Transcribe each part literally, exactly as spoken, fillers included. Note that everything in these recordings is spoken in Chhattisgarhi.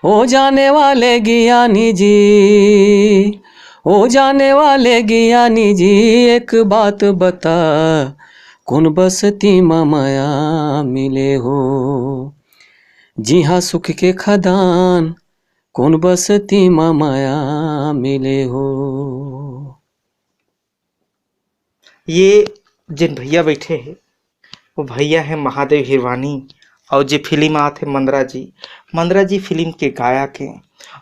ओ जाने वाले ज्ञानी जी, ओ जाने वाले ज्ञानी जी, एक बात बता, कोन बस्ती म मया मिले हो? जिहाँ सुख के खदान, कोन बस्ती म मया मिले हो? ये जेन भैया बैठे हे, वो भैया हे महादेव हिरवानी, और जे फिल्म आत हे मंदरा जी, मंदरा जी फिल्म के गायक हे,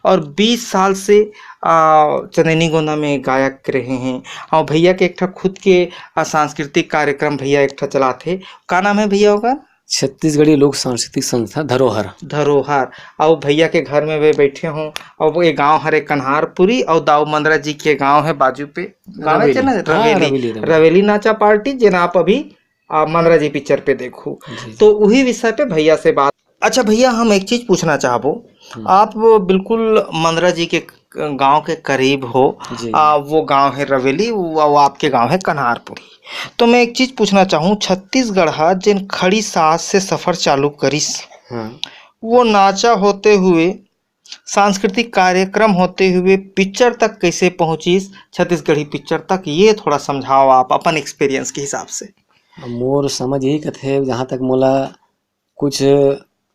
और बीस साल से, आ, चंदैनी गोंदा में गायक रहे हैं। और भैया के एक ठा खुद के, आ, सांस्कृतिक कार्यक्रम भैया एक ठा चलात हे। का नाम है भैया ओकर? छत्तीसगढ़ी लोक सांस्कृतिक संस्था धरोहर। धरोहर। और भैया के घर में वे बैठे हों, और वो ये गांव हरे कन्हारपुरी, और दाऊ मंदरा जी के गांव है बाजू पे, गाँव है रवेली। ना? हाँ, रवेली। रवेली, रवेली। रवेली नाचा पार्टी, जेन आप अभी, आ, मंदरा जी पिक्चर पे देखू। जी। तो वही विषय पे भैया से बात। अच्छा भैया, हम एक चीज पूछना चाहबो। हम्म। आप वो बिल्कुल मंदरा जी के क-, गांव के करीब हो। जी। आ, वो गांव है रवेली, वो, वो आपके गांव है कन्हारपुरी। तो मैं एक चीज पूछना चाहूँ, छत्तीसगढ़ हा जेन खड़ी सांस से सफर चालू करिस, हाँ। वो नाचा होते हुए, सांस्कृतिक कार्यक्रम होते हुए पिक्चर तक कैसे पहुंचिस, छत्तीसगढ़ी पिक्चर तक, ये थोड़ा समझाओ आप अपन एक्सपीरियंस के हिसाब से। अब मोर समझ यही कथे, जहाँ तक मोला कुछ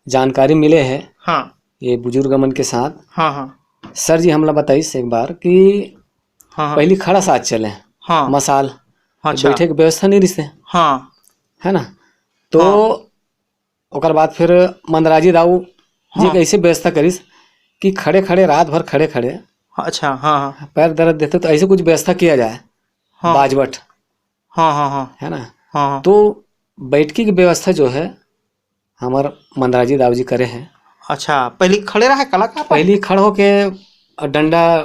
जानकारी मिले है हाँ। ये बुजुर्ग मन के साथ, हाँ, हाँ। सर जी हमला बताइस एक बार कि हाँ, हाँ। पहली खड़ा साज चले, हाँ। मसाल, अच्छा। बैठे के व्यवस्था नहीं रिहिसे, हाँ। है ना? तो हाँ। ओकर बाद फिर मंदराजी दाऊ जी हाँ। कैसे व्यवस्था करिस कि खड़े खड़े, रात भर खड़े खड़े, अच्छा, हाँ, हाँ। पैर दर्द देते तो ऐसे कुछ व्यवस्था किया जाए, हाँ। बाजवट, हाँ, हाँ, हाँ। है ना? हाँ, हाँ। तो बैठकी की व्यवस्था जो है, हमार मंदराजी दाऊ जी करे हैं। अच्छा, पहली खड़े रहे कलाकार? पहली खड़ होके डंडा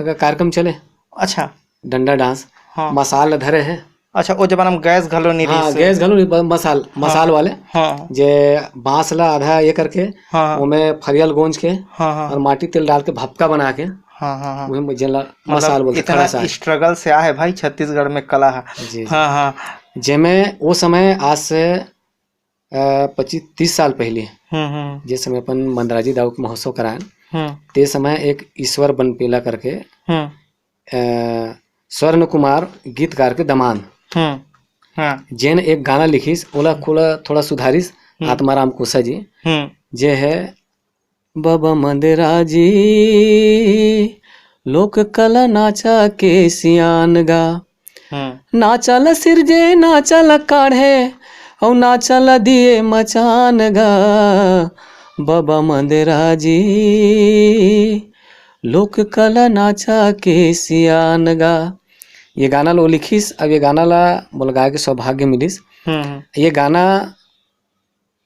का कार्यक्रम चले। अच्छा। डंडा डांस, हाँ। मसाल धरे है। अच्छा, ओ जमाना में गैस घलो नहीं हाँ, रहिस। गैस घलो नहीं, ब-, मसाल, हाँ। मसाल वाले, हाँ। जे बांस ला आधा ये करके, हाँ। ओमे फरियल गोंज के हाँ, हाँ। और माटी तेल डाल के भपका बना के, हाँ, हाँ, हाँ। वही जेला मतलब मसाल बोलते, इतना खड़ा साज। Struggle से आए है भाई छत्तीसगढ़ में कला है। जी, जी। हाँ, हाँ। जेमे वो समय आज से, अ, पच्चीस तीस साल पहले, हम्म, हम्म। जे समय अपन मंदराजी दाऊ के महोत्सव करायन, हम्म। ते समय एक ईश्वर बनपेला करके, हम्म। अ, स्वर्ण कुमार गीतकार के दमांद, हम्म। हाँ। जेन एक गाना लिखिस, ओला थोड़ा, थोड़ा सुधारिस, हम्म। आत्माराम कोसा जी, हम्म। जे है, बबा मंदराजी, लोक कला नाचा के सियान गा। हम्म। नाचा ल सिरजे, नाचा ल काढ़े, अउ नाचा ल दिए मचान गा। बबा मंदराजी, लोक कला नाचा के सियान गा। ये गाना लो लिखिस, अब ये गाना ला मोला गाए के सौभाग्य मिलिस। हम्म, हम्म। ये गाना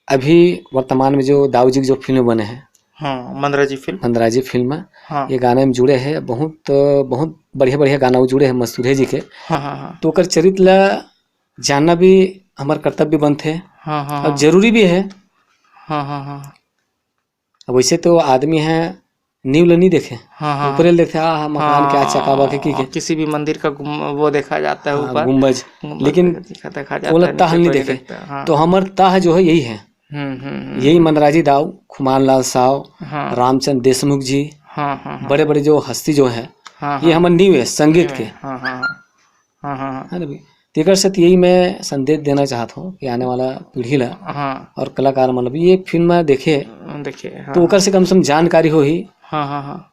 अभी वर्तमान में जो दाऊ जी की जो फिल्म बने हैं, हाँ, मंदराजी फिल्म। मंदराजी फिल्म, हाँ। ये गाने में जुड़े हैं, बहुत, बहुत बढ़िया, बढ़िया गाना वो जुड़े हैं मस्तूरे जी के। हाँ, हाँ, हाँ। तो ओकर चरित्र ला जानना भी हमार कर्तव्य बनथे, हाँ, हाँ, और हाँ। जरूरी भी है। हाँ, हाँ, हाँ। अब वैसे तो आदमी है, नींव ल नहीं देखे, हाँ, हाँ, ऊपरे ल देखथे, आ, आ, मकान के, आ, हाँ, चकावा के, की के। किसी भी मंदिर का गुम-, वो देखा जाता है हाँ, ऊपर। गुंबज। गुंबज लेकिन देखा, देखा जाता ओला है, तह नीचे नहीं पर देखे। देखता है, हाँ। तो हमर तह जो है यही है। हम्म, हम्म, हम्म, यही हम्म। मंदराजी दाऊ, खुमान लाल साव, हाँ। रामचंद्र देशमुख जी, हाँ, हाँ, हाँ। बड़े-बड़े जो हस्ती जो है, हाँ, ये हाँ। हमर नींव है संगीत नींव के। है, हाँ, हाँ, हाँ। हाँ, हाँ, हाँ। है ना भाई? तेकर से तो यही मैं संदेश देना चाहत हूँ कि आने वाला पीढ़ी ला हाँ। और कलाकार मन ला भी ये फिल्म देखे, देखे, हाँ, तो ओकर हाँ। से कम से कम जानकारी होही हाँ, हाँ, हाँ।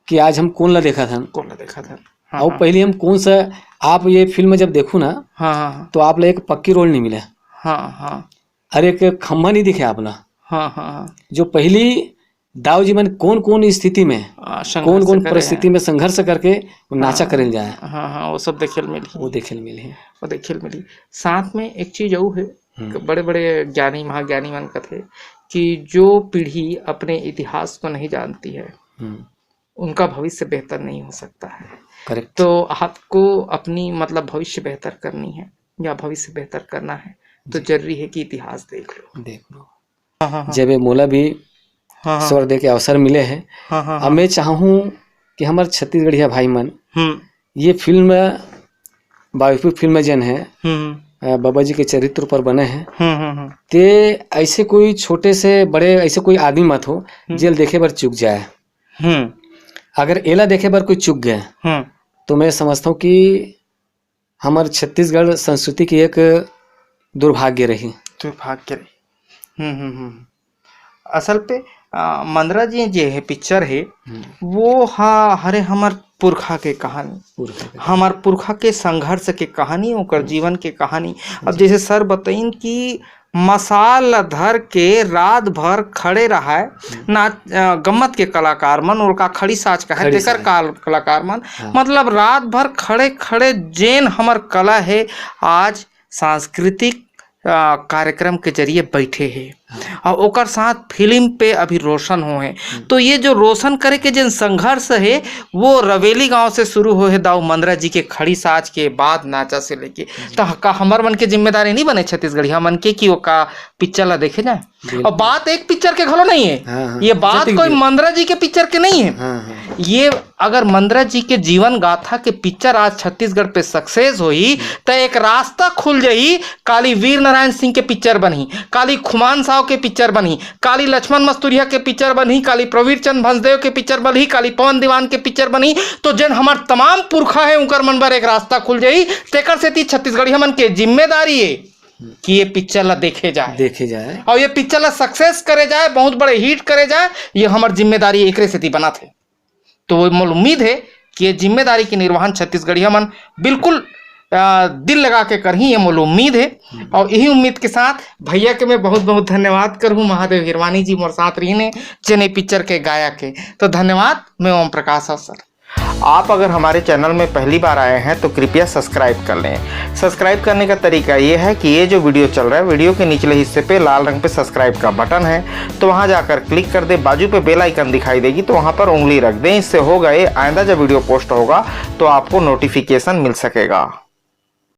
कि आज हम कोन ला देखत हन। कोन ला देखत हन। हाँ, और हाँ। पहले हम कौन सा, आप ये फिल्म जब देखू ना, हाँ, हाँ, हाँ। तो आप ला एक पक्की रोड नहीं मिले। हाँ, हाँ। अरे, एक खंभा नहीं दिखे आप ला। हाँ, हाँ, हाँ। जो पहली दाऊ जी मन कौन-कौन स्थिति में, आ, संघर्ष कौन-कौन करे परिस्थिति हैं। में संघर्ष करके वो नाचा हाँ। करेल जाए। हाँ, हाँ, वो सब देखे ल मिलही। वो देखे ल मिलही। वो देखे ल मिलही। साथ में एक चीज और है, हम्म। कि बड़े-बड़े ज्ञानी, महाज्ञानी मन कथे कि जो पीढ़ी अपने इतिहास को नहीं जानती है, हम्म। उनका भविष्य बेहतर नहीं हो सकता है। Correct। तो आपको अपनी, मतलब, भविष्य बेहतर करनी है या भविष्य बेहतर करना है, तो जी। जरूरी है कि इतिहास देख लो। देख लो। हाँ, हाँ, हाँ। जब ये मोला भी हाँ, हाँ। स्वर दे के अवसर मिले है, हाँ, हाँ, अब हाँ। मैं चाहूँ कि हमर छत्तीसगढ़िया भाई मन हम्म। ये फिल्म, बायोपिक फिल्म जेन है, हम्म। अ, बाबा जी के चरित्र पर बने हे। हम्म, हम्म, हम्म। ते ऐसे कोई छोटे से बड़े, ऐसे कोई आदमी मत हो, हम्म। जेल देखे बर चूक जाए। हम्म। अगर एला देखे बर कोई चूक गए, हम्म। तो मैं समझता हूँ कि हमर छत्तीसगढ़ संस्कृति के एक दुर्भाग्य रही। दुर्भाग्य रही। हम्म, हम्म, हम्म। असल पे, अ, मंदरा जी जे हे पिक्चर हे, हम्म। वो हा हरे हमर पुरखा के कहानी, पुरखा के हमर पुरखा के संघर्ष के कहानी, ओकर हम्म। जीवन के कहानी। अब जी। जैसे सर बताइन कि मसाल ला धर के रात भर खड़े रहाय, हम्म। नाच, अ, गम्मत के कलाकार मन, ओला खड़ी साज कहे, खड़ी तेकर साज। काल-, कलाकार मन, हाँ। मतलब रात भर खड़े खड़े जेन हमर कला हे, आज सांस्कृतिक, अ, कार्यक्रम के जरिए बैठे हे। हाँ। और ओकर साथ फिल्म पे अभी रोशन हो हे। हम्म। तो ये जो रोशन करे के जेन संघर्ष हे, वो रवेली गांव से शुरू हो हे, दाऊ मंदरा जी के खड़ी साज के बाद नाचा से लेके। जी। तो का हमर मन के जिम्मेदारी नहीं बने छत्तीसगढ़िया मन के कि वो का पिक्चर ला देखे जाए? बिल्कुल। और बात एक पिक्चर के घलो नहीं है। हाँ, हाँ। ये बात जतिक कोई भी। मंदरा जी के पिक्चर के नहीं है। हाँ, हाँ। ये अगर मंदरा जी के जीवन गाथा के पिक्चर आज छत्तीसगढ़ पे सक्सेस होही, हम्म। त एक रास्ता खुल जाही। काली वीर नारायण सिंह के पिक्चर बनही, काली खुमान साव के पिक्चर बनही, काली लक्ष्मण मस्तुरिया के पिक्चर बनही, काली प्रवीर चंद भंसदेव के पिक्चर बनही, काली पवन दीवान के पिक्चर बनही, तो जेन हमार तमाम पुरखा है, उनकर मन बर एक रास्ता खुल जाही। तेकर सेती छत्तीसगढ़िया मन के जिम्मेदारी है कि ये पिक्चर ला देखे जाए, देखे जाए। और ये पिक्चर ला सक्सेस करे जाए, बहुत बड़े हिट करे जाए, ये हमर जिम्मेदारी एकरे सेती बनाथे। तो वो मोल उम्मीद है कि ये जिम्मेदारी के निर्वहन छत्तीसगढ़िया मन बिल्कुल, अ, दिल लगा के करही, ये मोल उम्मीद है। हम्म। और यही उम्मीद के साथ भैया के मैं बहुत बहुत धन्यवाद करहूँ, महादेव हिरवानी जी मोर साथ रहिन हे, जेन ए पिक्चर के गायक है। तो धन्यवाद, मैं ओम प्रकाश हूँ सर। आप अगर हमारे चैनल में पहली बार आए हैं तो कृपया सब्सक्राइब कर लें। सब्सक्राइब करने का तरीका ये है कि ये जो वीडियो चल रहा है, वीडियो के निचले हिस्से पे लाल रंग पे सब्सक्राइब का बटन है, तो वहाँ जाकर क्लिक कर दें। बाजू पे बेल आइकन दिखाई देगी, तो वहाँ पर उंगली रख दें। इससे होगा ये आइंदा जब वीडियो पोस्ट होगा तो आपको नोटिफिकेशन मिल सकेगा।